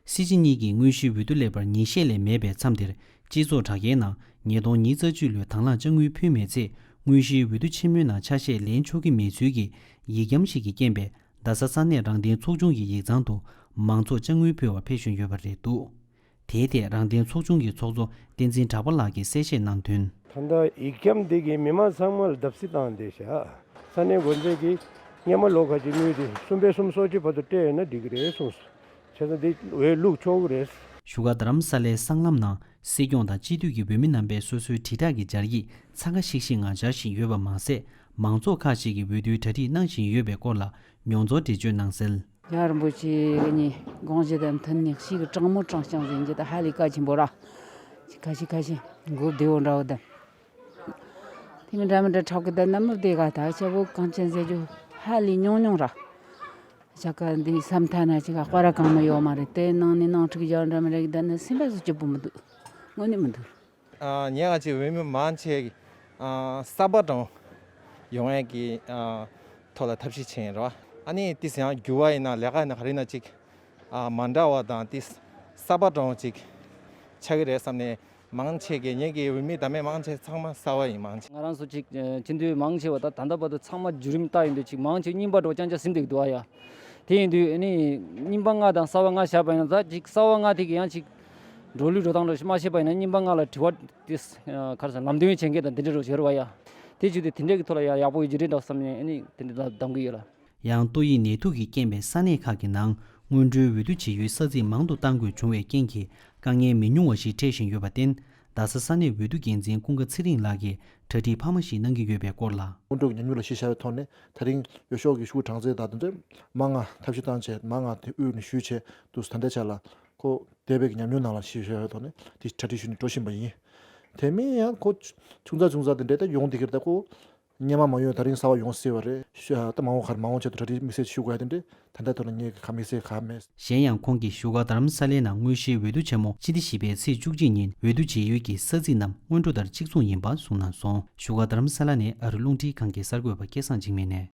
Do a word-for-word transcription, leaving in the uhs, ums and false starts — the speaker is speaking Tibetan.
སྲིད་སྤྱི་གཉིས་ཀྱི་དངོས་གཞིའི་འོས་བསྡུ་ལེགས་པར་ཉིན་ཤས་ལས་མེད་པའི་མཚམས་འདིར། སྤྱི་ཚོགས་དྲ་རྒྱའི་ནང་ཉིས་སྟོང་ཉི་ཤུ་རྩ་གཅིག་ལོའི་དང་བླངས་དཔྱ་དངུལ་ཕུལ་མེད་ཚེ། དངོས་གཞིའི་འོས་བསྡུ་ཆེན་མོའི་ནང་ཆ་ཤས་ལེན་ཆོག་གི་མེད་ཚུལ་གྱི་ཡིག་སྐྱམ་ཞིག་གིས་རྐྱེན་པས། རྡ་ས་ས་གནས་རང་བདེན་ཚོགས་ཆུང་གི་ཡིག་ཚང་དུ་མང་ཚོགས་དཔྱ་དངུལ་ཕུལ་བར་ཕེབས་བཞིན་ཡོད་པ་རེད་འདུག། དེའི་ཐད་རང་བདེན་ཚོགས་ཆུང་གི་ཚོགས་གཙོ་བསྟན་འཛིན་གྲགས་པ་ལགས་ཀྱིས་གསལ་བཤད་གནང་དོན། ད་ལྟ་ཡིག་སྐྱམ་འདི་གིས་མི་མང་ཚང་མ་ལ་བརྡབ་གསིག་བཏང་བསྡད་ཤག། ས་གནས་འགོ་འཛིན་གྱིས་སྔོན་མ་ལོ་ཁ་ཅིག་དངུལ་དེ་གསུམ་པའི་གསུམ་སོ་གཅིག་བར་དུ་སྤྲད་ཡོད་ན་འགྲིག་གི་རེད་གསུངས་སོང་། བྱས་ཙང་འདི་འོས་བླུག་ཆོག་གི་རེད། བཞུགས་སྒར་རྡ་རམ་ས་ལའི་སྲང་ལམ་ནང་སྲིད་སྐྱོང་དང་སྤྱི་འཐུས་ཀྱི་འོས་མི་རྣམ་པས་སོ་སོའི་དྲིལ་བསྒྲགས་ཀྱི་སྦྱར་ཡིག་འཚང་ཁ་ཤིག་ཤིག་ངང་སྦྱར་བཞིན་ཡོད་པ་མ་ཟད། མང་ཚོགས་ཁག་ཅིག་གིས་འོས་བསྡུའི་གྲ་སྒྲིག་གནང་བཞིན་ཡོད་པའི་སྐོར་ལ་མྱོང་ཚོར་འགྲེལ་བརྗོད་གནང་གསལ། རྒྱལ་བ་རིན་པོ་ཆེ་གཉིས་དགོངས་གཞི་དང་མཐུན་ནས་ཞིག་གི་དྲང་མོ་དྲང་རྐྱང་ཟེར་རྒྱུ་དེ་ཧ་ལས་གལ་ཆེན་པོ་ར། ཁ་ཤས་ཁ་ཤས་མགོ་བདེ་བོ་འདྲ་བོ་དང་། དེ་མི་འདྲ་མི་འདྲ་ཁྲག་གི་དང་ནམ་བདེ་ག་ད་ཆ་བོ་གང་ཅན་ཟེར་རྒྱུ་ཧ་ལས་ཉུང་ཉུང་ར། ཆ་ག་འདི་ས་མཐའ་ན་ཅིག་ག་སྐོར་ར་གང་མ་ཡོད་མ་རེད། དེ་ནང་ནས་ནང་འཁྲུག་རྒྱག་འདྲ་མི་འདྲ་གི་དང་ནི་སེམས་པ་སུ་སྐྱིད་པོ་མི་འདུག། དངོས་གནས་མི་འདུག། ཨ། ངས་ང་ཚོའི་འོས་མི་མང་ཆེ་གི་ཨ་གསར་པ་གྲངས་ཡོང་ཡས་ཀྱི་ཨ་ཐོག་ལ་ཐབས་ཤེས་བྱས་ཡིན་རོ། ཨ་ནི་ཏིས་ཡང་འགྱུར་བ་ཡིན་ན་ལས་ཀ་ཡིན་ན་ག་རེ་ཡིན་ན་ཅིག་ཨ་མ་འདྲ་བ་དང་ཏིས་གསར་པ་གྲངས་ཅིག་ཆགས་ཀྱི་རེད་བསམ་ནས་མང་ཆེ་གི་ངེད་ཀྱི་འོས་མི་བདམས་མི་མང་ཆེ་ཚང་མ་གསར་པ་ཡིན། མང་ཆེ་ང་རང་ཚོ་ཅིག་ཨ་སྤྱི་འཐུས་མང་ཆེ་བ་ད་ད་ལྟ་བར་དུ་ཚང་མ་བརྒྱུད་རིམ་ལྟ་ཡིན་དུས་ཅིག་མང་ཆེ་རྙིང་པ་འགྲོ་རྐྱང་རྐྱང་ཟིན་འདུག་འདུག་ཨ་ཡ། དེ་ཡིན་དུས་ཨ་ནི་རྙིང་པ་ལྔ་དང་གསར་པ་ལྔ་བཞག་པ་ཡིན་ན་ད་ཅིག་གསར་པ་ལྔ་དེ་གི་ཡང་ཅིག་འགྲོ་ལུགས་འགྲོ་སྟངས་འདྲ་ཞིག་མ་ཤེས་པ་ཡིན་ན་རྙིང་པ་ལྔ་ལ་དྲི་བ་དེ་ག་རེ་ཟེར་ལམ་སྟོན་བྱེད་མཁན་དང་དེ་འདྲ་རུ་བྱེད་རུ་བ་ཡ། དེ་བྱུང་དུས་དེ་འདྲ་གི་ཐོག་ལ་ཡ་ཡག་པོ་ཡོད་ཀྱི་རེད་འདྲ་བསམ་ནས་ཨ་ནི་དེ་འདྲ་གདམ་གྱི་ཡོད་ལ། ཡང་ཏོག་དབྱིབས་ནད་དུག་གི་རྐྱེན་པས་ས་གནས་ཁག་གི་ནང་སྔོན་འགྲོའི་འོས་བསྡུ་བྱེད་ཡུལ་ས་ཚིགས་མང་དུ་གཏང་དགོས་བྱུང་བའི་རྐྱེན་གྱིས་དཀའ་ངལ་མི་ཉུང་བ་ཞིག་འཕྲད་བཞིན་ཡོད་པར་བརྟེན། རྡ་ས་ས་གནས་འོས་བསྡུ་འགན་འཛིན་ཀུན་དགའ་ཚེ་རིང་ལགས་ཀྱིས་གྲ་སྒྲིག་འཕར་མ་ཞིག་གནང་གི་ཡོད་པའི་སྐོར་ལ། སྔོན་འགྲོ་གི་ཉམས་མྱོང་ལ་གཞི་བཞག་པའི་ཐོག་ནས་ད་རིང་འོས་ཤོག་གི་ཤོག་གྲངས་ཚད་དང་དེ་ཚོ་མང་ང་ཐབས་ཤེས་བཏང་བྱས་མང་ང་དེ་དབུས་ནས་ཞུས་བྱས་འདུག་ད་ལྟའི་ཆ་ལ་ཁོ་འདས་པའི་གི་ཉམས་མྱོང་ནང་ལ་གཞི་བཞག་པའི་ཐོག་ནས་དེ་གྲ་སྒྲིག་ཞུས་ནས་འགྲོ་བཞིན་པ་ཡིན། དེ་མིན་ཡང་ཁོ་ཆུང་ཙག་ཆུང་ཙག་དེ་འདྲའི་ད་ཡོང་བསྡད་ཀྱི་རེད། ད་ཁོ་སྔོན་མ་མ་ཡོང་ད་རིང་གསར་པ་ཡོང་སྲིད་པ་རེད་ཤ་ད་མ་འོངས་ཁར་མ་འོངས་ཆེད་དུ་གྲ་སྒྲིག་དམིགས་བསལ་ཞུ་དགོས་ཡ་དེ་འདྲའི་ད་ལྟའི་ཐོག་ལ་ངས་ག་དམིགས་བསལ་ག་མེད། གཞན་ཡང་ཁོང་གིས་བཞུགས་སྒར་རྡ་རམ་ས་ལའི་ནང་དངོས་གཞིའི་འོས་བསྡུ་ཆེན་མོ་སྤྱི་ཟླ་བཞི་པའི་ཚེས་བཅུ་གཅིག་ཉིན་འོས་བསྡུ་བྱེད་ཡུལ་གྱི་ས་ཚིགས་རྣམས་སྔོན་འགྲོ་ལྟར་གཅིག་མཚུངས་ཡིན་པ་གསུངས་གནང་སོང་། བཞུགས་སྒར་རྡ་རམ་ས་ལ་ནས་ཨ་རི་རླུང་འཕྲིན་ཁང་གི་གསར་འགོད་པ་སྐལ་བཟང་འཇིགས་མེད་ནས།